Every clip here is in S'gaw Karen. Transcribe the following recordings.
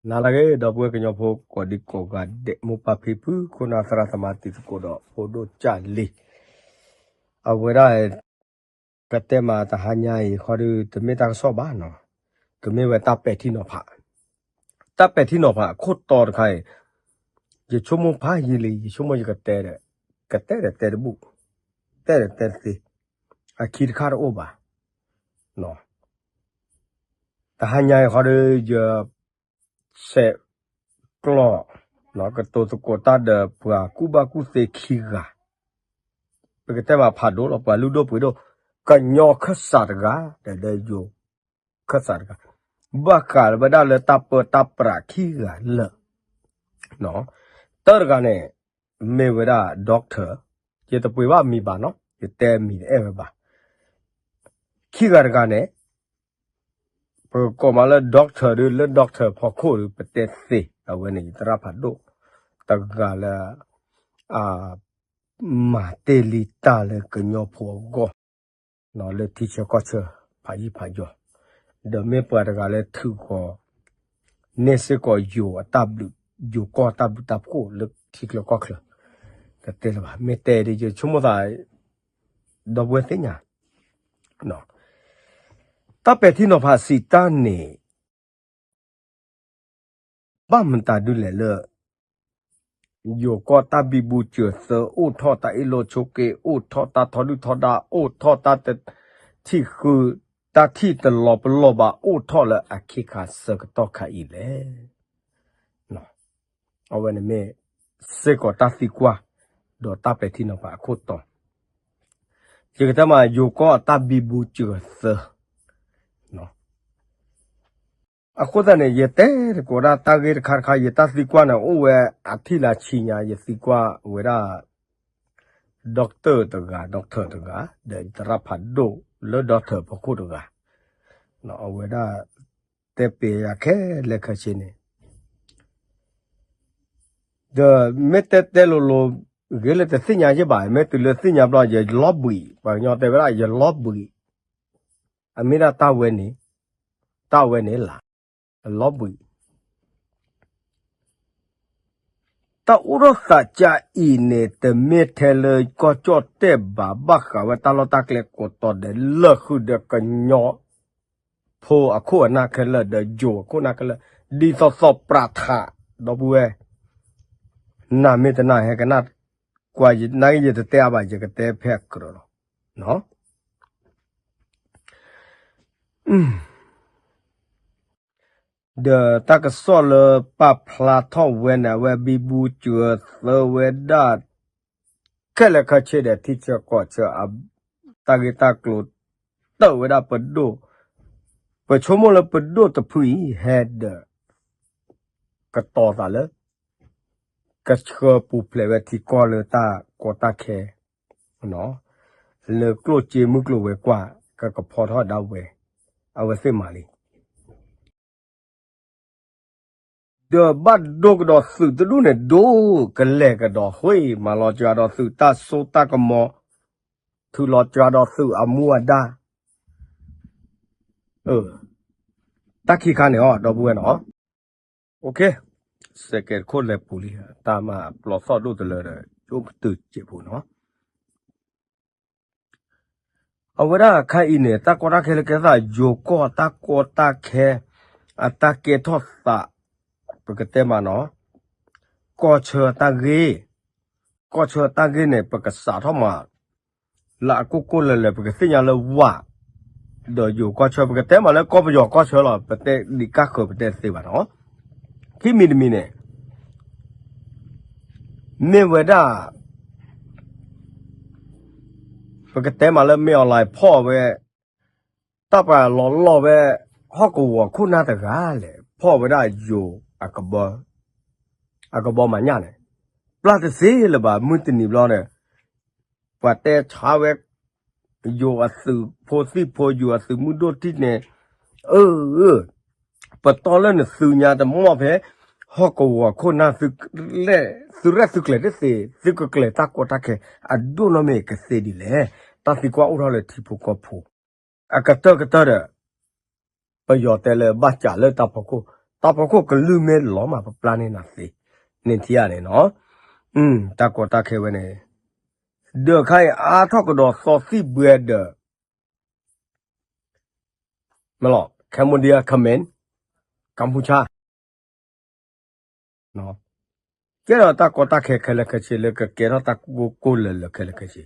နၤလၢအဂ့ၤ ဒီပုၢ်ဝဲၢ်ကညီဖိကိးဒံကိးဂၤဒဲး မိၢ်ပၢ်ဖံဖု ခိၣ်နၢ်သရၣ်သမါတံၤသကိးဒီး ဖိဒိၣ်ကၢ်လံၤ, အဝဲဒၣ် ကတဲမးတဟါညါအံၤဃီဒီး တမ့ၢ်တၢ်ကစီၣ်ဘၣ်နီၤ, ကမ့ၢ်ဝဲတၢ်ပဲာ်ထံနီၤဖး, တၢ်ပဲာ်ထံနီၤဖးအခိၣ်တီတခါအံၤ, ယဆိကမိၣ်ဖးယံာ်လံ ယဆိကမိၣ်ယကတဲဒီး, ကတဲဒီးတဲတဘူၣ်, တဲဒီးတဲတသ့, အခံတခါတအိၣ်ဘၣ်. တဟါညါအံၤဃီဒီး ယ ဆဲးကျိး ကတိၤသကိးတၢ်ဒီးပှၤကူၣ်ဘၣ်ကူၣ်သ့ခံဂၤ, ပကတဲဘၣ်ဖးဒိၣ်လီၤ ပှၤလုၢ်ဒိၣ်ပှ့ၤဒိၣ်, ကညီခၢၣ်စးတဂၤ ဒီးယိၤခၢၣ်စးတဂၤ, ဘၣ်ဃးဝဲဒၣ်လၢတၢ်ပၢတၢ်ပြးခံဂၤလၢာ်, တၢတဂၤန့ၣ် မ့ၢ်ဝဲဒၣ် doctor, ယတပှ့ၤဘၣ်မံၤဘၣ်နီၤ, ယတဲမံၤတအဲၣ်ဝဲဘၣ်. ခံဂၤတဂၤန့ၣ် ပကိးမးလၢ doctor ဒီး လၢ doctor ဖီခိၣ်ဒီး ပတဲသ့ အဝဲန့ၣ် ယသရၣ်ဖးဒိၣ်တဂၤလၢ မၤတ့ၢ်လံတၢ်လၢကညီဖိအဂီၢ် လၢထံဆၢကီၢ်ဆၢ ဖးယံာ်ဖးယီၤ, ဒီးမ့ၢ်ပှၤတဂၤလၢထုးဃီၤ န့ၢ်စ့ၢ်ကီးယိၤအတၢ်ဘျုး ယိၤကီၢ်တၢ်ဘျုးတၢ်ဖှိၣ်လၢထံချၢကီၢ်ချၢ, တတဲလၢၤဘၣ် မ့ၢ်တဲဒ်ယဆိကမိၣ်သး ဒီပုၢ်ဝဲၢ်သ့ၣ်ညါ, တၢ်ပဲာ်ထံနီၤဖးစံးတၢ်န့ၣ် ဘၣ်မတၤဒုလဲၣ်လၢ ယိၤကီၢ်တၢ်ဘံဘူစၢၤသၢ အိၣ်ထီၣ်တၢ်အ့ၣ်လိာ်ဆိးက့ အိၣ်ထီၣ်တၢ်ထီဒုၣ်ထီဒါ အိၣ်ထီၣ်တၢ်တထံၣ်ဃု တၢ်ထံၣ်တလီၤပလိာ်ဘၣ် အိၣ်ထီၣ်လၢအခ့ခါဆၢကတီၢ်ခါအံၤလဲၣ်. အဝဲန့ၣ်မ့ၢ်စ့ၢ်ကီးတၢ်သံကွၢ် ဒီးတၢ်ပဲာ်ထံနီၤဖးအခိၣ်တီ, ယကတဲမး ယိၤကီၢ်အတၢ်ဘံဘူစၢၤသၢ အဃိသတးန့ၣ် ယတဲသကိးဒၣ်တၢ်ဂ့ၢ်တခါတခါ ယတၢ်သံကွၢ်န့ၣ် အိၣ်ဝဲအထံၣ်လၢဆံညါ ယသံကွၢ်ဝဲဒၣ် doctor တဂၤ doctor တဂၤ ဒီးယသရၣ်ဖးဒိၣ်လၢ doctor ဖီခိၣ်တဂၤ, အဝဲဒၣ်တဲပ့ၤယၤခဲလၢာ်ခဲဆ့န့ၣ် ဒီးမ့ၢ်တဲတဲလိၤလိၤ ဂ့ၤလၢတသ့ၣ်ညါယဲၢ်ဘၣ် မ့ၢ်တုၤလၢသ့ၣ်ညါဘျီ ယလီၤဘှံး ပှၤကညီတဲဝဲဒၣ် ယလီၤဘှံး အမ့ၢ်ဒၣ်တၢ်ဝဲန့ၣ် တၢ်ဝဲန့ၣ်လၢ လီၤဘှံး တၢ်အိၣ်ထီၣ်သးကါအံၤန့ၣ် တမ့ၢ်ထဲလၢကီၢ်ကၠီၣ်တဲၣ်ဘၣ် ဘၣ်ဃးဝဲတၢ်လီၢ်တၢ်ကျဲကိးတီၤဒဲး လၢာ်ဃုာ်ဒီးကညီဖိအခိၣ်အနၢ်ခဲလၢာ် ဒီးယိၤအခိၣ်နၢ်ခဲလၢာ် ဒ်သိးသိးပြးထး ဒီပုၢ်ဝဲၢ် နၤမ့ၢ်တနာ်ဟဲကနၣ် ကွၢ်နာ်က့ ယတတဲအါဘၣ် ယကတဲဖဲအကြၢးလီၤ. ဒီးတၢ်ကစီၣ်လၢပာ်ဖျါထီၣ်ဝဲန့ၣ် အဝဲဘံဘူစၢၤသၢဝဲဒၣ် ခဲလၢာ်ခဲဆ့ဒီး ထံဆၢကီၢ်ဆၢ တၢ်ဂ့ၢ်တၢ်ကျိၤ တၢၣ်ဝဲဒၣ်ပဒိၣ်, ပဆိကမိၣ်လၢပဒိၣ်တဖုအံၤ ဟဲဒီး ကတီၤသးလၢ ကဆှၢပူၤဖျဲးဝဲထံကီၢ်လၢတၢ်ကီတၢ်ခဲ လၢကျိၣ်စ့မုၢ်ကျိၤဝဲၤကွာ် ကကဖီထီၣ်ဒၣ်ဝဲ အဝဲသ့ၣ်မၤလံ ဒီးဘၣ်ဒိကဒီးသုးတဒူၣ်န့ၣ် ဒိကလဲၤကဒီး ဃ့မၤလီၤစှၤဒီးသုးတၢ်စိတၢ်ကမီၤ, ထုးလီၤစှၤဒီးသုးအမူအဒါ, တၢ်ခံခါန့ၣ်အီၤ ဒီပုၢ်ဝဲၢ်နီၤ, စဲးကဲးတခိၣ်လဲၤပူၤလံ တၢ်မၤပျီသီၣ်ဒိၣ်တလၢဒီး ကၠိကတုာ်စဲးပူၤနီၤ အဝဲဒၣ်အခါအံၤန့ၣ် တၢ်ကီတၢ်ခဲလၢကဲသး ယိၤကီၢ်တၢ်ကီတၢ်ခဲ အတၢ်ကဲထီၣ်သး ပကတဲမးနီၤ, ကီၢ်ဆၢတၢ်ဂ့ၢ်, ကီၢ်ဆၢတၢ်ဂ့ၢ်န့ၣ် ပကစးထီၣ်မး လၢအကိၢ်ကိၢ်လၢၤလၢၤ ပကသ့ၣ်ညါလၢဝး ဒီးယိၤကီၢ်ဆၢ ပကတဲမးလၢကီၢ်ပယီၤကီၢ်ဆၢလီၤ ပတဲဒံးကါဃၢၤ ပတဲတသ့ဘၣ်နီၤ, ခံမံၤတမံၤန့ၣ် မ့ၢ်ဝဲဒၣ် ပကတဲမးလၢမ့ၢ်အီၤလၢဖီၣ်ဝဲ တၢ်ပှၤလီၤလီၢ်ဝဲ ဟီၣ်ကဝီၤခိၣ်နၢ်တဂၤလဲၣ် ဖီၣ်ဝဲဒၣ်ယိၤ အကဘီမၤညၣ်န့ၣ် ပျၢ်တသ့လၢၤဘၣ် မုၢ်တနံၤဘျီန့ၣ် ပှၤတဲဆါဝဲ ယိၤအသုးဖိသံၣ်ဖိ ယိၤအသုးမုၢ်ဒိၣ်ထံၣ်န့ၣ် အၢ ပတီၢ်လၢနသုညါတမီၢ်ဖဲ ဟီၣ်ကဝီၤခိၣ်နၢ် သုရဲၣ်သုကျဲၤတသ့ သုကကျဲၤတၢ်ကီတၢ်ခဲ အဒိၣ်နီၢ်မ့ၢ်ကသ့ဒ်လဲၣ်. တၢ်သံကွၢ်အိၣ်ထီၣ်လၢထံဖိကီၢ်ဖိ အကတၢၢ်ကတၢၢ်ဒီး ပယီၤတဲလၢဘၣ်စးလၢတၢ်ဖီခိၣ် တၢ်ဖီခိၣ်ကလုၢ်မ့ၢ်လီၤမး ပပျၢ်န့ၢ်နၤသ့, န့ၣ်ထံၣ်ဧါန့ၣ်နီၤ, တၢ်ကီတၢ်ခဲဝဲန့ၣ်, ဒီးခါအံၤအါထီၣ်ကဒီးသီသံၣ်ဘှဲဒီး, မ့ၢ်လီၤ Cambodia ခမ့ၣ် ကမ်ပူၤချၣ် ကဲထီၣ်တၢ်ကီတၢ်ခဲခဲလၢာ်ခဲဆ့လၢကကဲထီၣ်တၢ်ကိၢ်ကိၢ်လၢာ်လၢာ်ခဲလၢာ်ခဲဆ့, ခဲ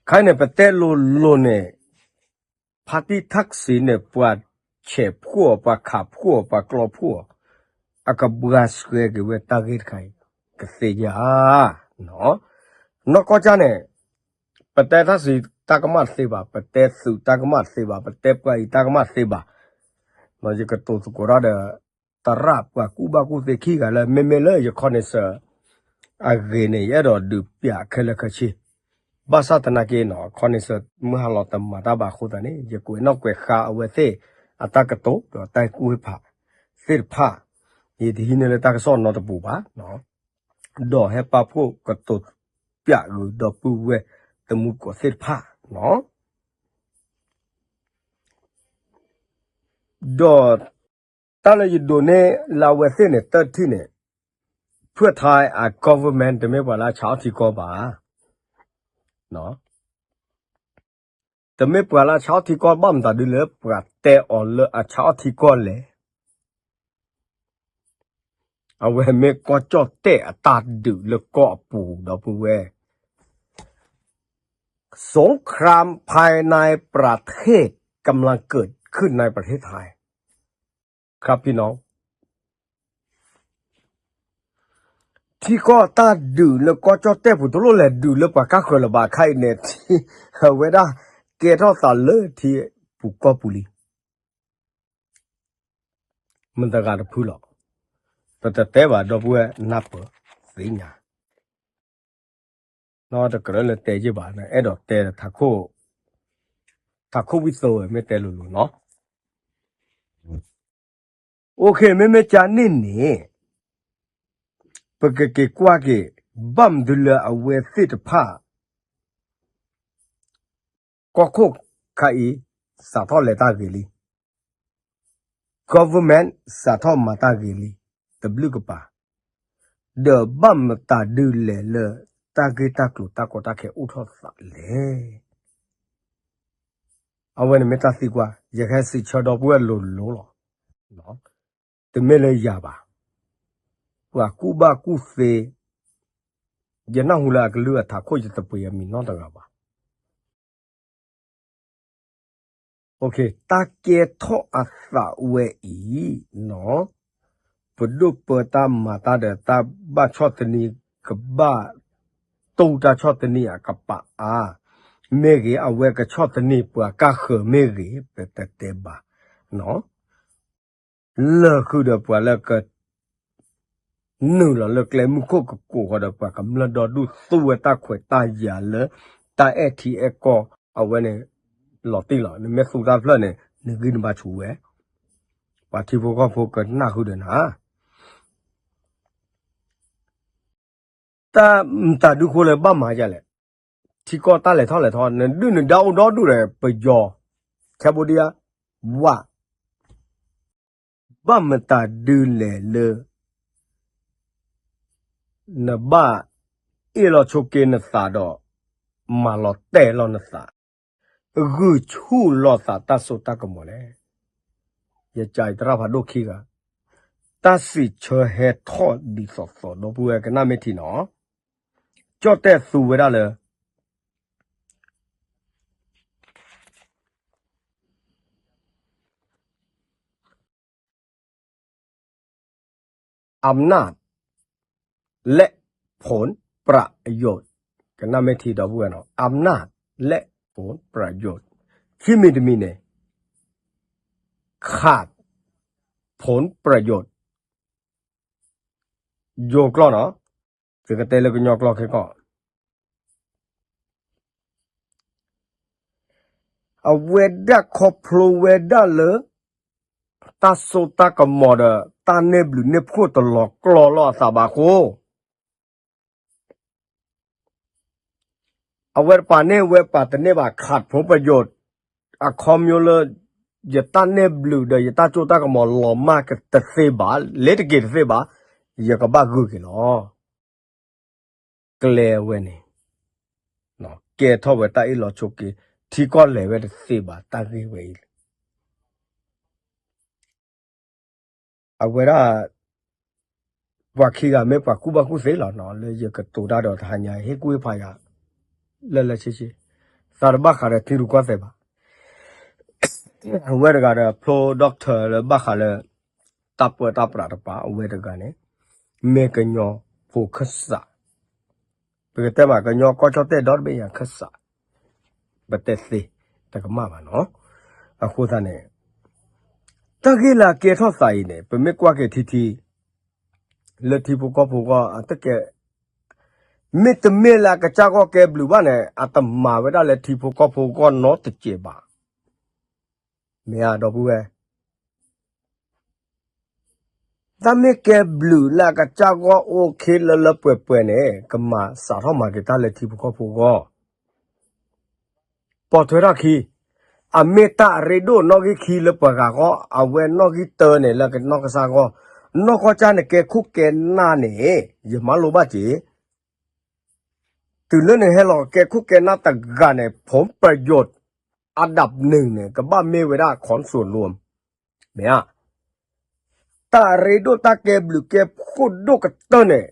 အံၤန့ၣ် ပတဲလိၤလိၤန့ၣ်, ဖါတံၢ်ထၣ်စံးန့ၣ် ပှၤဆဲးဖှိၣ်အီၤ ပှၤခးဖှိၣ်အီၤ ပှၤကျီဖှိၣ်အီၤ, အကဘှါဆှဲက့ၤဝဲတၢ်ဂ့ၢ်တခါအံၤ ကသ့ဧါ, နီၢ်ကီၢ်ကၢ်န့ၣ်, ပတဲထၣ်စံးတၢ်ကမၣ်တသ့ဘၣ်, ပတဲသုးတၢ်ကမၣ်တသ့ဘၣ်, ပတဲပှၤအံၤတၢ်ကမၣ်တသ့ဘၣ်, ယကတိၤသကိးတၢ်ဒီး သရၣ်ပှၤကူၣ်ဘၣ်ကူၣ်သ့ခံဂၤလၢ မ့မ့ၢ်လၢယ connection အဂ့ၤန့ၣ် ယအဲၣ်ဒိးဒုးပျးခဲလၢာ်ခဲဆ့, ဘၣ်ဆၣ်သနာ်က့နီၤ connection မုၢ်ဟါလီၤတမၤတၢ်ဘၣ်အဃိသတးန့ၣ် ယကွဲးနီၣ်ကွဲးဃါအဝဲသ့ၣ် အတၢ်ကတိၤဒီးတၢ်ဟ့ၣ်ကူၣ်ဟ့ၣ်ဖးသ့ၣ်တဖၣ်, ယတဟံးန့ၢ်လၢတၢ်ကစီၣ်နီတပူၤဘၣ်, ဒီးဟဲပာ်ဖှိၣ်ကတိၤပျးဂုၤဒီပုၢ်ဝဲၢ်တမူတကိးသ့ၣ်တဖၣ် ဒီးတၢ်လၢယဒိးန့ၢ်လၢအဝဲသ့ၣ်န့ၣ် တထံၣ်န့ၣ်, ဖုၣ်ထါ အ government တမ့ၢ်ပှၤလၢအဆါအီၣ်ထံကီၢ်ဘၣ်, တမ့ၢ်ပှၤလၢအဆါအီၣ်ထံကီၢ် ဘၣ်မတၤဒုလၢပှၤတဲအီၤလၢအဆါအီၣ်ထံကီၢ်လဲၣ်. အဝဲမ့ၢ်ကီၢ်ကၠီၣ်တဲၣ်အတၢ်ဒုးလၢကီၢ်အပူၤဒီပုၢ်ဝဲၢ် สงครามภายในประเทศกำลังเกิดขึ้นในประเทศไทย ครับพี่น้อง ထံကီၢ်တၢ်ဒုးလၢကီၢ်ကၠီၣ်တဲၣ်ပူၤ တလိၣ်လဲၤဒုးလၢပှၤကါဃၢၤလၢၤဘၣ် ခဲအံၤန့ၣ် အဝဲဒၣ်ကဲထီၣ်သးလၢထံပူၤကီၢ်ပူၤလံ. မတၤတဂၤတဖုလီၤ. ပတတဲဘၣ် ဒီပုၢ်ဝဲၢ်နၢ်ပၢၢ်သ့ၣ်ညါ နီတကြၢးလၢတဲယ့ၢ်ဘၣ် နအဲၣ်ဒိးတဲထးခိၣ် ထးခိၣ်ဝံသးဝဲ မ့ၢ်တဲလိၤလိၤနီၤ. အိၣ်ခ့ မ့မ့ၢ်ကန့ၣ်န့ၣ် ပကက့ၤကွၢ်က့ၤ ဘၣ်မနုၤလၢအဝဲသ့ၣ်တဖၣ် ကီၢ်ခိၣ်ခါအံၤ စးထီၣ်လဲၤတၢ်ဂ့ၤလံ government စးထီၣ်မၤတၢ်ဂ့ၤလံ တဘျုးကပၤ ဒီးဘၣ်မတၤဒုးလဲၣ်လၢ တၢ်ဂ့ၢ်တၢ်ကျိၤတၢ်ကီတၢ်ခဲအိၣ်ထီၣ်သးလဲၣ်. အဝဲန့ၣ်မ့ၢ်တၢ်သံကွၢ် ယကဟဲစံးဆၢဒီပုၢ်ဝဲၢ်လိၤလိၤလီၤ. တမ့ၢ်လၢယၤဘၣ်. ပှၤကူၣ်ဘၣ်ကူၣ်သ့ ယနၢ်ဟူလၢအကလုၢ်အထးခိၣ် ယတပှ့ၤအမံၤနီတဂၤဘၣ်. တၢ်ကဲထီၣ်အသးဝဲအံၤ ပဒိၣ်ပၢတၢ်မၤတၢ်ဒီးတၢ်ဘၣ်ဆီၣ်သနံး ကဘၣ်တူၢ်တၢ်ဆီၣ်သနံးအကပၤအါ မ့ၢ်ဂ့ၤ အဝဲကဆီၣ်သနံးပှၤကါဃၢၤမ့ၢ်ဂ့ၤ ပတတဲဘၣ် လၢာ်ဃုာ်ဒီးပှၤလၢက နုာ်လီၤလၢကျဲမုၢ်ခိၣ်ကကိးဃီဒီး ပှၤကမျၢၢ်ဒီဒူၣ်သူဝဲတၢ်ခွဲးတၢ်ယာ်လၢ တၢ်အဲၣ်ထံအဲၣ်ကီၢ် အဝဲန့ၣ် လီၤတံၢ်လီၤ. နမ့ၢ်သူတၢ်ဖျၢၣ်န့ၣ် နဂံၢ်နဘါဆူၣ်ဝဲ ပှၤထံဖိကီၢ်ဖိကနၢ်ဃုာ်ဒီးနၤ တၢ်မတၤဒုဃိလၢဘၣ်မၤယၤလဲၣ်. ထံကီၢ်တၢ်လဲၤထီၣ်လဲၤထီ နဒုၣ်နဒါအိၣ်ဒီဒူၣ်ဒီး ပယီၤ Cambodia ဝး ဘၣ်မတၤဒုလဲၣ်လၢ နဘၣ်အ့ၣ်လီၤဆိးက့နသးဒီး မၤလီၤတဲာ်လီၤနသး ဂုာ်ဆူၣ်လီၤသးတၢ်စိတၢ်ကမီၤလဲၣ်. ယကးအံၤသရၣ်ဖးဒိၣ်ခံဂၤ တၢ်စံးဆၢဟဲထီၣ်ဒ်သိးသိး ဒီပုၢ်ဝဲၢ်ကနၣ်မ့ၢ်ထံနီၤ ကၠီၣ်တဲၣ်သူဝဲဒၣ်လၢ อำนาจ และ ผลประโยชน์ ကနၣ်မ့ၢ်ထံဒီပုၢ်ဝဲၢ်နီၤ อำนาจ และ ผลประโยชน์ ခံမံၤတမံၤန့ၣ် ขาด ผลประโยชน์ ယိၤကျိာ်နီၤ ယကတဲလၢကညီကျိာ်ခဲကီၢ် အဝဲဒၣ်ခီဖျိဝဲဒၣ်လၢ တၢ်စိတၢ်ကမီၤဒီး တၢ်န့ၢ်ဘျုးန့ၢ်ဖှိၣ်တလီၤကျီလီၤအသးဘၣ်အဃိ အဝဲတပာ်န့ၢ်ဝဲပာ်တန့ၢ်ဘၣ် ขาดผลประโยชน์ အခီပညီလၢ ယတၢ်နဲၣ်ဘျုးဒီးယတၢ်စိတၢ်ကမီၤလီၤမၢ်တသ့ဘၣ်, လ့ၤတက့ၤတသ့ဘၣ်, ယကဘၣ်ဂုာ်က့ၤလီၤ. ကျဲအဝဲန့ၣ် ကဲထီၣ်ဝဲတၢ်အ့ၣ်လိာ်ဆိးက့, ထံကီၢ်လဲၤဝဲတသ့ဘၣ် တၢ်ဂ့ၢ်ဝဲအံၤ အဝဲဒၣ် ပှၤခံဂၤမ့ၢ်ပှၤကူၣ်ဘၣ်ကူၣ်သ့လီၤနီၤ, လၢယကတိၤတၢ်ဒီးတဟါညါ ဟ့ၣ်ကူၣ်ဟ့ၣ်ဖးယၤ လၢလၢဆ့ဆ့, သးတဘၣ်ဃးဒီးထံရူၢ်ကီၢ်သဲးဘၣ်. အဝဲတဂၤဒီး ဖျိ doctor လၢဘၣ်ဃးလၢ တၢ်ပၢတၢ်ပြးတပၤ အဝဲတဂၤန့ၣ် မ့ၢ်ကညီဖိခၢၣ်စး, ပကတဲမး ကညီကီၢ်ကၠီၣ်တဲၣ်ဒီတဘ့ၣ်ညါခၢၣ်စး, ပတဲသ့တကမၣ်ဘၣ်နီၤ. အဃိသတးန့ၣ် တၢ်ဂ့ၢ်လၢအကဲထီၣ်သးအံၤန့ၣ် ပမ့ၢ်ကွၢ်က့ၤထံထံ လၢထံဖိကီၢ်ဖိအဂီၢ် အတကဲ, မ့တမ့ၢ်လၢအကစၢ်ဂီၢ်ကဲဘျုးဘၣ်န့ၣ် အတမၤဝဲဒၣ်လၢထံဖိကီၢ်ဖိအဂီၢ်နီတစဲးဘၣ်. မ့ၢ်ဧါ ဒီပုၢ်ဝဲၢ်, တၢ်မ့ၢ်ကဲဘျုးလၢအကစၢ်ဂီၢ်အိၣ်ခ့လၢလၢပှဲၤပှဲၤန့ၣ် ကမၤစးထီၣ်မၤက့ၤတၢ်လၢထံဖိကီၢ်ဖိအဂီၢ် ပိာ်ထွဲထီၣ်ခံ, အမ့ၢ်တၢ်အရ့ဒိၣ်နီၣ်ဂံၢ်ခံလၢပှၤဂၤအဂီၢ်, အဝဲနီၣ်ဂံၢ်တၢန့ၣ် လၢကနီၢ်ကစၢ်အဂီၢ်, နီၢ်ကီၢ်ကၢ်န့ၣ်ကဲခိၣ်ကဲနၢ်န့ၣ် ယမၤလိဘၣ်က့ၤ, တုၤလၢနဟဲလီၤကဲခိၣ်ကဲနၢ်တဂၤန့ၣ် ဖိပယိၤ အဒၣ်နုၤန့ၣ် ကဘၣ်မ့ၢ်ဝဲဒၣ် consortium မ့ၢ်ဧါ, တၢ်အရ့ဒိၣ်တၢ်ကဲဘျုးကဲဖှိၣ်ဒိၣ်ကတၢၢ်န့ၣ်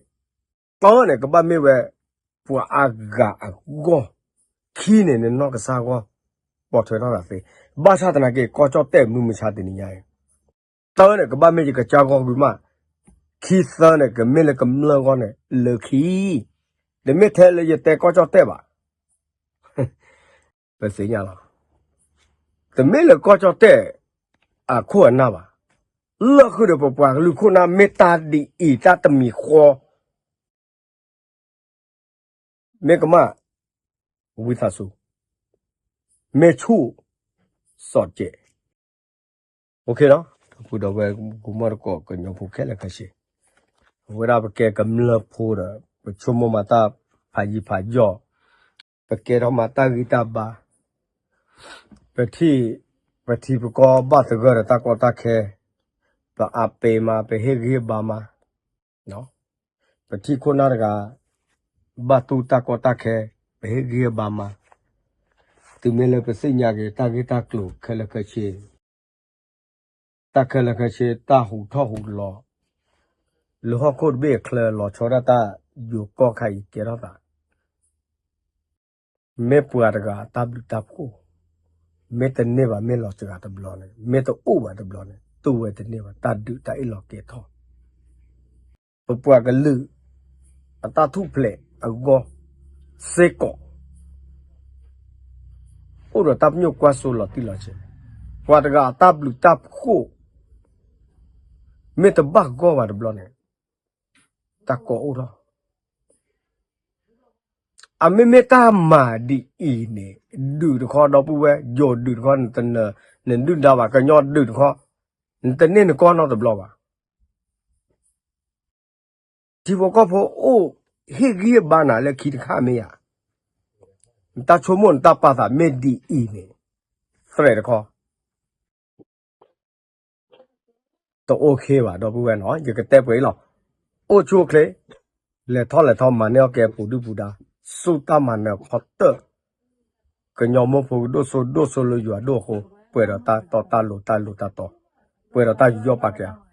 တၢန့ၣ် ကဘၣ်မ့ၢ်ဝဲ ပှၤအါဂၤအဂီၢ်, ခံန့ၣ် နနီၢ်ကစၢ်အဂီၢ် ပိာ်ထွဲထီၣ်သးသ့, ဘၣ်ဆၣ်သနာ်က့ ကီၢ်ကၠီၣ်တဲၣ်မုၢ်မဆါတနံၤညါအံၤ, တၢန့ၣ် ကဘၣ်မ့ၢ်ယကစၢ်ဂီၢ်ဂုာ်မး, ခံသၢန့ၣ် ကမ့ၢ်လၢကမျၢၢ်အဂီၢ်န့ၣ် လၢခံ, တမ့ၢ်ထဲလၢယတဲကီၢ်ကၠီၣ်တဲၣ်ဘၣ် ပသ့ၣ်ညါလီၤ. တမ့ၢ်လၢကီၢ်ကၠီၣ်တဲၣ်အခိၣ်အနၢ်ဘၣ်. လၢဃုာ်ဒီးပပှၤကလုာ်ခိၣ်နၢ် မ့ၢ်တၢ်ဒ်အံၤ တၢ်တမံၤဃီ, မ့ၢ်ကမၣ် ဝံသးစူၤ, မ့ၢ်ဆူၣ် စီၤကဲး OK နီၤ, ဒီပုၢ်ဒီဝဲၢ် ကမီၢ်တကိး ကညီဖိခဲလၢာ်ခဲဆ့, အဝဲဒၣ်ပကဲကမျၢၢ်ဖိဒီး ပဆိကမိၣ်မၤတၢ်ဖးယံၤဖးယီၤ, ပကဲထီၣ်မၤတၢ်ဂံၢ်တၢ်ဘါ, ပထံၣ် ပထံပကီၢ်ဘၣ်သဂၢၢ်ဒီးတၢ်ကီတၢ်ခဲ, ပအါပ့ၤမး ပဟ့ၣ်ဂံၢ်ဟ့ၣ်ဘါမး, ပထံၣ်ခိၣ်နၢ်တဂၤ ဘၣ်တူၢ်တၢ်ကီတၢ်ခဲ, ပဟ့ၣ်ဂံၢ်ဟ့ၣ်ဘါမး, တုၤမ့ၢ်လၢပသ့ၣ်ညါက့ၤ တၢ်ဂ့ၢ်တၢ်ကျိၤခဲလၢာ်ခဲဆ့, တၢ်ခဲလၢာ်ခဲဆ့ တၢ်ဟူးထီၣ်ဟူးလီၤ, လၢဟီၣ်ခိၣ်တဘ့ၣ်အချၢ လီၤဆီဒၣ်တၢ်ယိၤကီၢ်ခါအံၤကဲထီၣ်သး မ့ၢ်ပှၤတဂၤအတၢ်ဘျုးတၢ်ဖှိၣ်, မ့ၢ်တန့ၢ်ဘၣ် မ့ၢ်လီၤစှၤတဘျီန့ၣ်, မ့ၢ်တအိၣ်ဘၣ်တဘျီန့ၣ် တူၢ်ဝဲတန့ၢ်ဘၣ် တၢ်ဒုးတၢ်အ့ၣ်လိာ်ကဲထီၣ်, ပပှၤကလုာ် အတၢ်ထူၣ်ဖျဲးအဂီၢ်စ့ၢ်ကီး အိၣ်ဒီးတၢ်ပညိၣ်ကွၢ်စိလီၤတံၢ်လီၤဆဲး, ပှၤတဂၤအတၢ်ဘျုးတၢ်ဖှိၣ် မ့ၢ်တဘၣ်ဂီၢ်ဘၣ်တဘျီန့ၣ် တၢ်ကီအိၣ်ထီၣ် အမ့မ့ၢ်တၢ်မၤဒ်အံၤန့ၣ် ဒုးတခီ ဒီပုၢ်ဝဲၢ် ယိၤဒုးတခီ နတနၢၤ နဒုၣ်ဒါဘၣ် ကညီဒုးတခီ နတန့ၢ်နကီၢ်နီတဘျီဘၣ်. ထံဖိကီၢ်ဖိအိၣ်ဟ့ၣ်ဂံၢ်ဟ့ၣ်ဘါနၤလၢခံတခါမ့ၢ်ဧါ. နတၢ်ဆိကမိၣ်နတၢ်ပာ်သးမ့ၢ်ဒ်အံၤန့ၣ် သရဲးတခီ တအိၣ်ခ့ဘၣ် ဒီပုၢ်ဝဲၢ်နီၤ ယကတဲပှဲၤအံၤလီၤ. အိၣ်ဆူၣ်အိၣ်ချ့ လဲၤထီၣ်လဲၤထီမၤန့ၢ်အီၣ်ကဲပူၤဒုၣ်ပူၤဒါ စူၢ်တၢ်မၤနၢၤခီတၢၢ် ကညီမိၢ်ဖိကဒိၣ်စိဒိၣ်စိလၢယွၤဒိၣ်အဃိ ပှဲၤဒီးတၢ်တီတၢ်လိၤတၢ်လိၤတၢ်တီ ပှဲၤဒီးတၢ်ယူးယီၣ်ပာ်ကဲဧါ.